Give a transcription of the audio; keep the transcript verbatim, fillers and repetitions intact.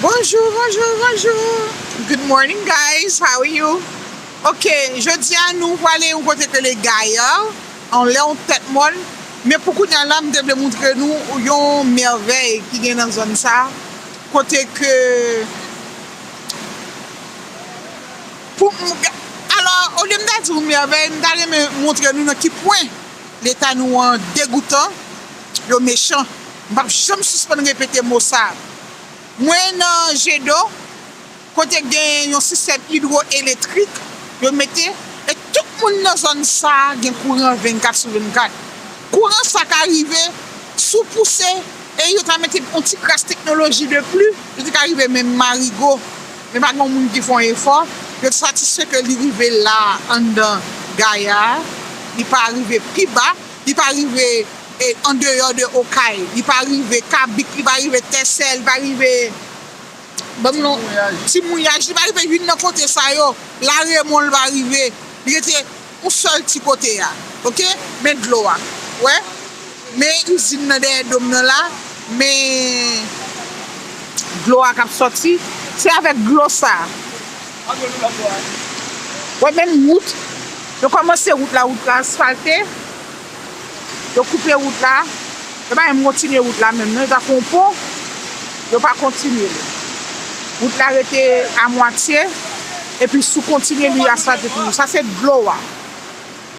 Bonjou, bonjou, bonjou. Good morning, guys. How are you? Ok, jodi a nou prale yon kote ke le Gaya, anlè yon tèt mòn. Men pou kounye a la, m te vle montre nou yon mèvèy ki gen nan zòn sa, kote ke pou m ga- alò, olye m ta di yon mèvèy, m ta renmen montre nou nan ki pwen leta nou an degoutan, yo mechan. M p ap janm sispann repete mo sa. Mwen nan Jedo, kote gen yon sistèm idwoelektrik yo mete, e tout moun nan zòn sa a gen kouran vennkat sou vennkat. Kouran sa ka rive sou pouse, e yo ta mete yon ti kras teknoloji de pli, yo te ka rive menm Marigo. Men pa gen moun ki fè yon efò, yo satisfè ke li rive la anndan Gaya, li pa rive pi ba, li pa rive e andeyò de Okay, li pa rive Kabik, li pa rive Tèsè, li pa rive Ban m non. Ti Mouyaj, li pa rive youn nan kote sa yo. Laremon, li pa rive. Li rete yon sèl ti kote a. Ok? Men dlo a. Wè? Men izin nan dèyè do m nan la. Men dlo a k ap sòti. Se avèk dlo sa. Wè menm wout. Yo kòmanse wout la, wout la asfalte. Yo koupe wout la. Yo pa menm kontinye wout la menm non. Yo ta fè yon pon. Yo pa kontinye li. Wout la rete amwatye. Epi si w kontinye li asfalte toujou. Sa se dlo a.